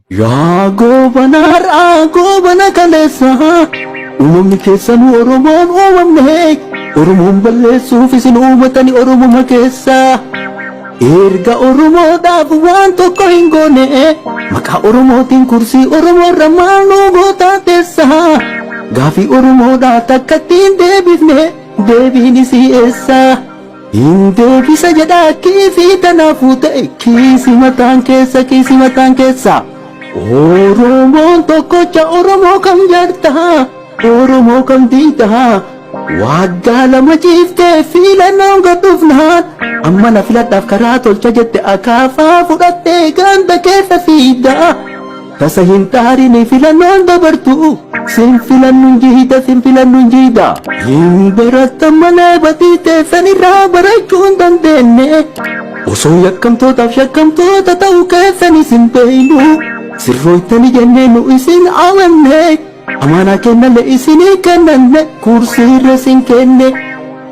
Yaa goobana har'aa goobana kaleessa, uumamni keessanuu Oromoon uumamne, Oromoon balleessuuf isin uumatani Oromoma keessa. Erga Oromoodhaaf waan tokko hin goone, maqaa Oromootiin kursii Oromoorra maal nuu gootaa teessa? Gaafii Oromoodhaa takkatti hin deebifne, deebiin isii eessa? Hin deebisa jedhaa kiisii tanaafuu ta'e, kiisii mataan keessa, kiisii mataan keessa. Oromoon tokkocha, Oromoo kam jaarta, Oromoo kam diida? Waggaa 2 ciiftee filannoon gad dhufnaan, amma na filadhaaf karaa tolcha jette, akaafaa fudhattee ganda keessa fiida. Tasa hin xaarini, filannoon dabartu, sin filannuun jiida, sin filannuun jiida. Hin barattan malee badii teessan irraa barachuu hin dandeenye. Osoo yakkamtootaaf shakkamtoota ta'uu keessan isin beeynu, sirrooytani jennee nu isin amanne, amaanaa kennallee isinii kennanne, kursiirra isin kenne.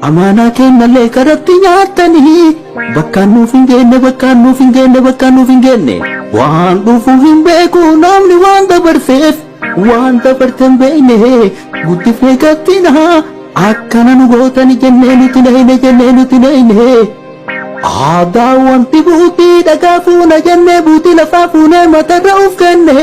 Amaanaa kennallee karatti nyaattanii bakkaan nuuf hin geenne, bakkaan nuuf hin geenne, bakkaan nuuf hin geenne. Waan dhufu hin beeku namni, waan dabarseef waan dabarte hin beekne, guddifnee gattina akkana nu gootani jennee nuti nahine, jennee nuti nahine. Aadaa wanti buutii dhagaa fuuna jennee, buutii lafaa fuunee matarra uf kenne.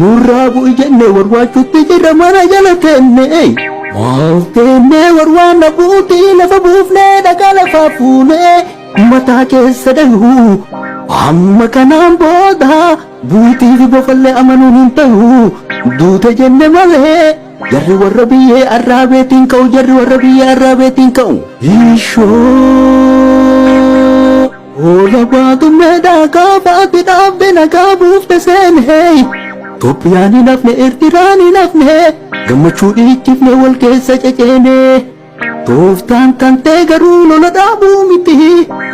Nurraa bu'i jennee warwaachuutti jirra mana jala teenne. Maal teennee warwaanna? Buutii lafa buufnee dhagaa lafaa fuunee mataa keessa dhahu. Amma kanaan booda buutii fi bofallee amanuun hin ta'u. Duute jenne malee jarri warra biyyee arraabeetiin ka'u, jarri warra biyyee arraabeetiin ka'u. Ishoo! Oola baatummeedhaa gaafa ati dhaabde nagaa buufte seenee. Itoophiyaan hin hafne, Eertiraan hin hafne, gammachuu dhiichifne wal keessa ceceene. Tooftaan kan ta'e garuu lola dhaabuu miti.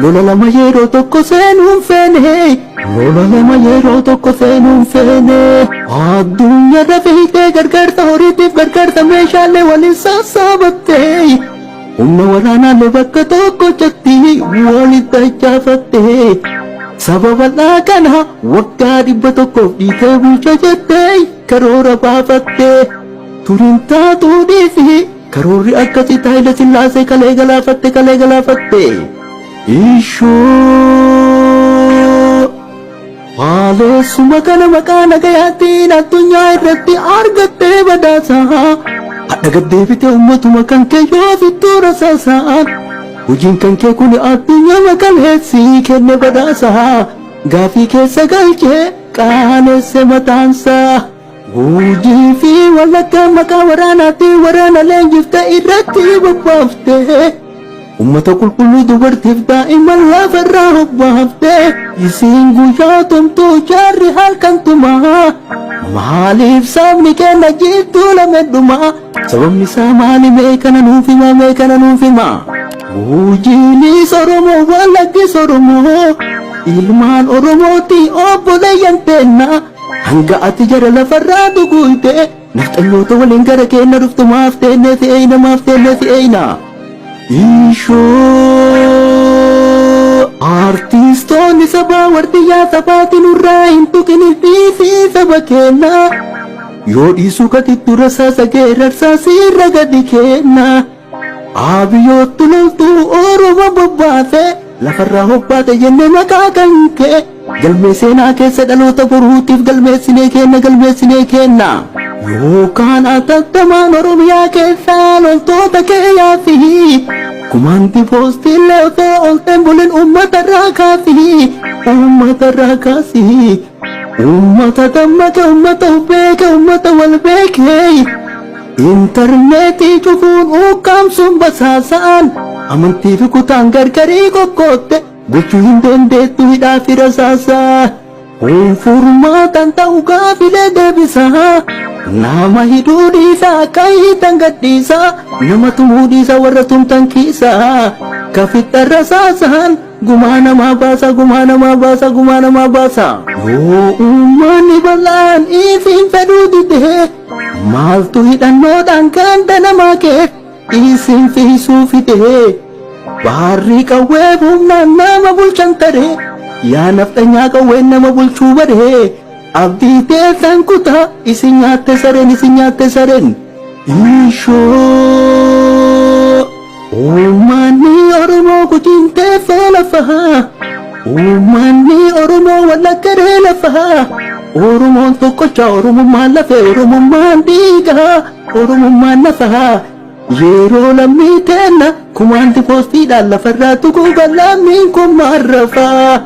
Lola lama yeroo tokko seenuun feene. Lola lama yeroo tokko seenuun feene. Addunyaarra fiigdee gargaarsa horiitiif gargaarsa meeshaalee waliin sassaabattee. Humna waraanaalee bakka tokkochatti walitti dachaafatte. Saba bal'aa kana waggaa 100f dhiitee bulcha jettee karoora baafatte. Turiin taatuu dhiisi, karoorri akkasii Haayila Sillaasee kalee galaafatte, kalee galaafatte. Ishoo! Haaleessuma kana maqaa nagayaatiin addunyaa irratti argattee badhaasa. Hadha gaddeebite ummatuma kan kee yoo fittuu rasaasaan. Hojiin kan kee kun addunyaa makaleessii kenne badhaasa. Gaafii keessa galchee qaanesse mataansaa. Gujii fi Wallaggaa maqaa waraanaatiin waraana leenjifte irratti bobbaafte. Ummata qulqulluu dubartiif daa'imman lafarraa hobbaafte. Isiin guyyaa tumtuu, jaarri halkan tumaa. Maaliif sabni kenna jidduu lame dhumaa? Sababni isaa maali? Mee kana nuuf hima, mee kana nuuf hima. Gujiinis Oromoo, Wallaggis Oromoo, ilmaan Oromooti, obboleeyyan teenna. Hanga ati jara lafarraa duguuyte nafxanyoota waliin gara keenya dhuftu, maaf teennee si eeyna, maaf teennee si eeyna? Ishoo! Artiistoonni sabaa wardiyyaa sabaati nurraa hin tuqin, dhiisii saba keenya. Yoo dhiisuu katittu rasaasa geerarsaa siirra gadi kenna. Abiyyoottu loltuu Oromoo bobbaase lafarraa hobbaate jenne, maqaa kan kee galmee seenaa keessa dhaloota boruutiif galmeessinee kenna, galmeessinee kenna. Yookaan atattamaan Oromiyaa keessaa loltoota kee yaasi. Kumaanti poostiillee osoo olteen bulin uummata irraa kaasi. Uummata irraa kaasi. Uummata dammaqe, uummata beeke, uummata wal beeke. Intarneetii cufuun ukkaamsuun basaasaan amantii fi kutaan gargarii qoqqootte gochuu hin dandeettu hidhaa fi rasaasaa. Kun furmaatan ta'u, gaafilee deebisaa. Nama hidhuu dhiisaa, akka hiitan gadhiisaa. Nama tumuu dhiisaa, warra tumtan kiisaa. Kafixxa rasaasaan gumaa namaa baasa, gumaa namaa baasa, gumaa namaa baasa. Yoo uummanni bal'aan isin fedhuu didee, maaltu hidhannoodhaan ganda namaa kee isin fiisuu fidee? Baarrii qawwee humnaan nama bulchan taree, yaa nafxanyaa qawween nama bulchuu baree. Abdii teessan kutaa isin nyaatte sareen isin nyaatte sareen. Ishoo uummanni Oromoo gujiin teessoo lafaa. Uummanni Oromoo wallaggaree lafaa. Oromoon tokkocha Oromummaan lafee Oromummaan dhiigaa Oromummaan lafaa. Yeroo lammii teenna kumaanti poostiidhaan lafarraa tuquugan lammiin kun maarrafaa.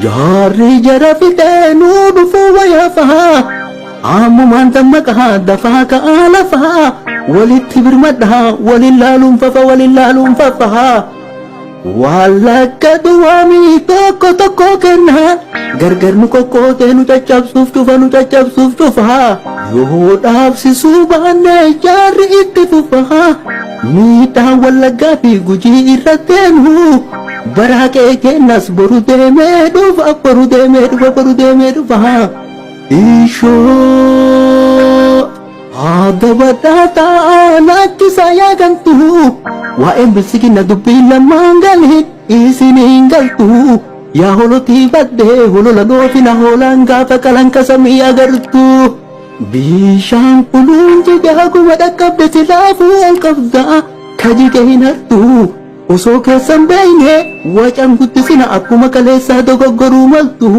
Jaarri jara fixee nuu dhufuu wayaafaa. Ammumaan dammaqaa dafaa ka'aa lafaa. Walitti birmadhaa walin laaluun fafa walin laaluun fafa. Wallagga duwwaamii tokko tokko kenna. Gargar nu qoqqootee nu caccabsuuf cufa nu caccabsuuf cufa. Yoo dhaabsisuu baanne jaarri itti fufa. Miidhaan wallaggaa fi gujii irra deemu. Baraa qe'ee keenyas boru deemee dhufa boru deemee dhufa boru deemee dhufa. Ishoo haadha badhaataa laakkisaa yaagantu. Waa'een bilsigina dubbii lamaan galin isiniin galtu. Yaa holotii baddee holola dhoofina hoolaan gaafa qalanka samii agartu. Bishaan kuluun jige haguma dhaqqabde silaafuu ol qabda. Kajige hin hartu. Osoo keessan beeyne wacan guddisina akkuma kaleessaa dogoggoruu maltu.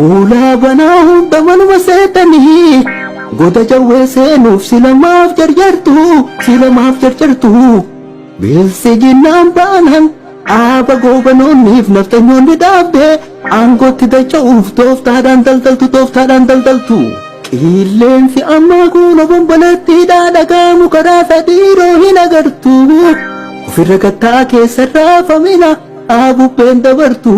Ulaa banaa hunda manuma seetanii goda jawwee seenuuf silamaaf jarjartu silamaaf jarjartu. Bilsiginaan baanan dhaaba goobanoonniif nafxanyoonni dhaabde aangootti dacha'uuf tooftaadhaan daldaltu tooftaadhaan daldaltu. Qilleensi ammaa kun obomboleettiidhaa dhagaamu karaa sadiiroo hin agartu. Ofirra gattaa keessa raafamina bubbeen dabartu.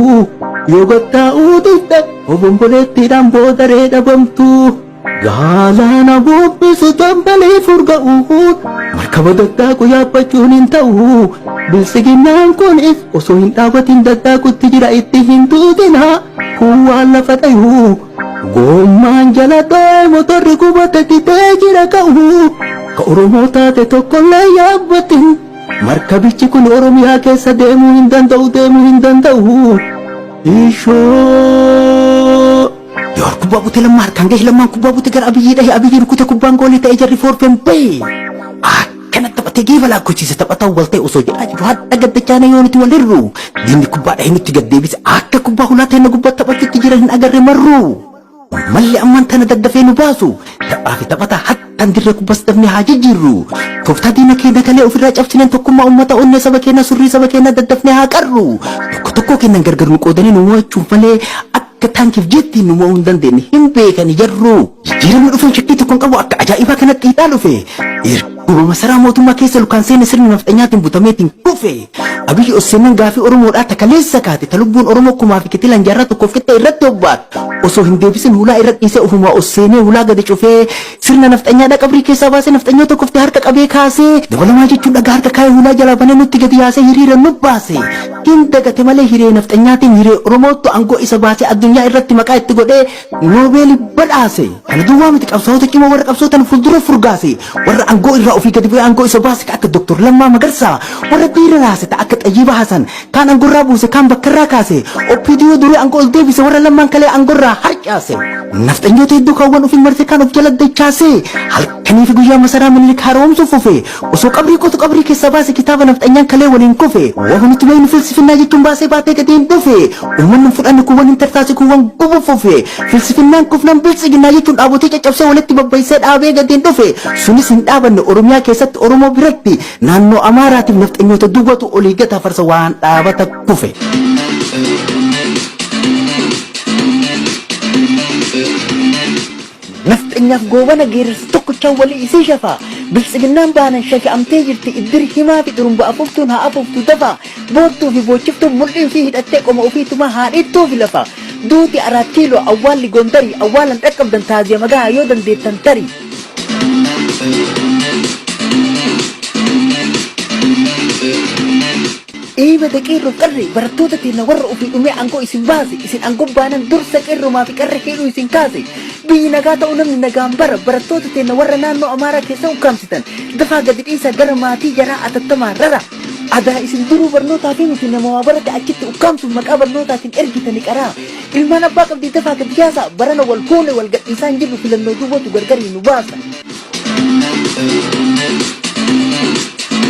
Yoo gattaa'uu didde obomboleettiidhaan boodaree dhabamtu. Galaana bubbisu dambalii furga'uun markaba daddaaku yaabbachuun hin ta'u. Bilsiginaan kunis osoo hin dhaabatin daddaakutti jira itti hin tuutina. Kun waan lafa dhayu. Gommaan jala dho'ee motorri gubate didee jira ka'u. Ka Oromoo taate tokkollee yaabbatin. Markabichi kun Oromiyaa keessa deemuu hin danda'u deemuu hin danda'u. Ishoo. Yoor kubbaa butee lammaa harkaan gahe lammaan kubbaa butee gara Abiyyi dhahe Abiyyi rukute kubbaan goolii ta'e jarri foorfeen bahe. Akkana taphatee geeba lakkoofsiise taphataa wal ta'e osoo jedhaa jiru hadha gaddachaana yoo nuti walirru. Diinni kubbaa dhahee nutti gad deebise akka kubbaa hulaa ta'e na gubbaa taphachuutti jiran hin agarre marru. Malli ammaan tana daddafee nu baasu taphaa fi taphataa hattaan dirree kubbas dafnee haa jijjiirru. Tooftaa diina keenya kalee ofirraa cabsineen tokkummaa uummata onnee saba keenya surrii saba keenya daddafnee haa qarru. Tokko tokkoo kennan gargar nu qoodanii nu mo'achuuf malee akka taankiif jettiin nu mo'uu hin dandeenye hin beekani jarru. Jijjiiramni dhufeen shakkii tokko hin qabu akka ajaa'ibaa kanatti xiixaa dhufe. Erguma masaraa mootummaa keessa lukaan seene sirni nafxanyaatiin butameetiin kufe. Abiyyi Osseennan gaafii Oromoodhaa takaleessa kaate ta lubbuun Oromoo kumaa fi kitilaan jaarraa tokkoof qixxee irratti hobbaat. Osoo hin deebisin hulaa irra dhiisee ofumaa Osseenee hulaa gadi cufee sirna nafxanyaadhaa qabrii keessaa baasee nafxanyoo tokkoftee harka qabee kaasee dabalamaa jechuun dhagaa harka kaayee hulaa jalaa banee nutti gadi yaasee hiriira nu baase. Hin dagate malee hiree nafxanyaatiin hiree Oromootu aangoo isa baasee addunyaa irratti maqaa itti godhee Noobeelii badhaase. Kana duwwaa miti qabsaa'ota cimoo warra qabsootan fuuldura furgaase. Warra aangoo irraa ofii gadi bu'ee aangoo isa baase ka akka Dr. Lammaa Magarsaa. Warra dhiira raase ta akka Xayyiba Hasan. Kaan aangoo irraa buuse kaan bakka irraa kaase. OPDO durii aangoo ol deebise warra lammaan kalee aangoo irraa harcaase. Nafxanyoota hedduu kaawwan ofiin marsee kaan of jala dachaase. Halkanii fi guyyaa masaraa Minilik haaromsuuf fufe. Osoo qabrii qotu qabrii keessaa baase kitaaba nafxanyaan kalee waliin kufe. Waan nuti beeknu filsifinnaa jechuun baasee baatee gadi hin dhufe. Uummanni hin fudhanne kuuwwan hin tarsaase kuuwwan gubu fufe. Filsifinnaan kufnaan biltsiginnaa jechuun dhaabotee caccabsee walitti babbaysee dhaabee gadi hin dhufe. Sunis hin dhaabanne Oromiyaa keessatti Oromoo biratti naannoo Amaaraatiif nafxanyoota duwwatu olii gata farsa waan dhaabata kufe. Nafxanyaaf goobana geerarsa tokkochaan walii isii shafaa. Biltsiginnaan baanan shafi'amtee jirti iddir himaa fi xurumba afuuftuun haa afuuftu dafaa. Boottuu fi boochiftuun mul'ii ofii hidhattee qoma ofii tumaa haa dhiittuu fi lafa. Duuti Araat Kiiloo awwaalli Gondarii awwaalan dhaqqabdan taaziya magaa yoo dandeettan tarii. Eebada qeerroof qarree barattoota teenna warra ofii dhumee aangoo isin baase isin aangoo baanan dursa qeerromaa fi qarree heedhuu isin kaase biyyi nagaa ta'uu namni nagaan bara barattoota teenna warra naannoo Amaaraa keessa ukkaamsitan dafaa gadi dhiisaa gara maatii jaraa atattamaa rara. Adaa isin duruu barnootaa fi miti nama waa barate achitti ukkaamsuun maqaa barnootaatiin ergitani qaraa. Ilmaan abbaa qabdii dafaa gad yaasa, barana wal fuune wal gadhiisaa hin jirru, filannoo duwwatu gargarii nu baasa.